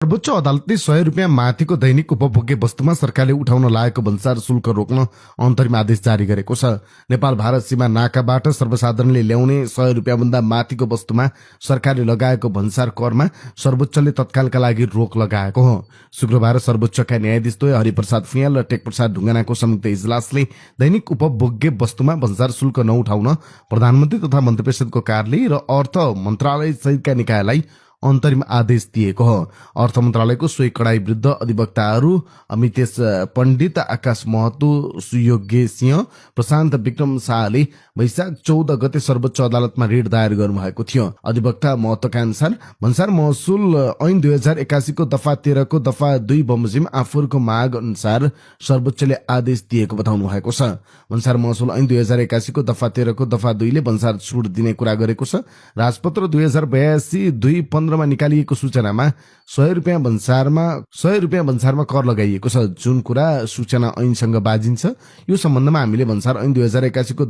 सर्वोच्च अदालतले 100 रुपियाँ माथिको दैनिक उपभोग्य वस्तुमा सरकारले उठाउन लागेको भन्सार शुल्क रोक्न अन्तरिम आदेश जारी गरेको छ। नेपाल भारत सीमा नाकाबाट सर्वसाधारणले ल्याउने 100 रुपियाँ भन्दा माथिको वस्तुमा सरकारले लगाएको भन्सार करमा सर्वोच्चले तत्कालका लागि रोक लगाएको हो। शुक्रबार सर्वोच्चका न्यायाधीश द्वय हरिप्रसाद फुयाल र टेकप्रसाद ढुङ्गानाको संयुक्त इजलासले दैनिक उपभोग्य वस्तुमा भन्सार शुल्क नउठाउन प्रधानमन्त्री तथा मन्त्रिपरिषदको कार्यालय र अर्थ मन्त्रालय सहितका निकायलाई अन्तरिम आदेश दिएको हो। अर्थ मन्त्रालयको सोही कडाई विरुद्ध अधिवक्ताहरू अमितेश पण्डित, आकाश महतो, सुयोग्य सिंह, प्रशान्त विक्रम शाहले वैशाख 14 गते सर्वोच्च अदालतमा रिट दायर गर्नुभएको थियो। अधिवक्ता महतोका अनुसार भन्सार महसुल ऐन 2081 को दफा 13 को दफा 2 बमोजिम आफूहरूको माग अनुसार सर्वोच्चले आदेश दिएको बताउनु भएको छ। भन्सार महसुल ऐन 2081 को दफा 13 को दफा 2 ले भन्सार छुट दिने कुरा गरेको छ। राजपत्र 2082-2-15 मा निकालिएको सूचनामा 100 रुपियाँ भन्सारमा कर लगाइएको छ, जुन कुरा सूचना ऐनसँग बाजिन्छ। यो सम्बन्धमा हामीले भन्सार ऐन 2081 को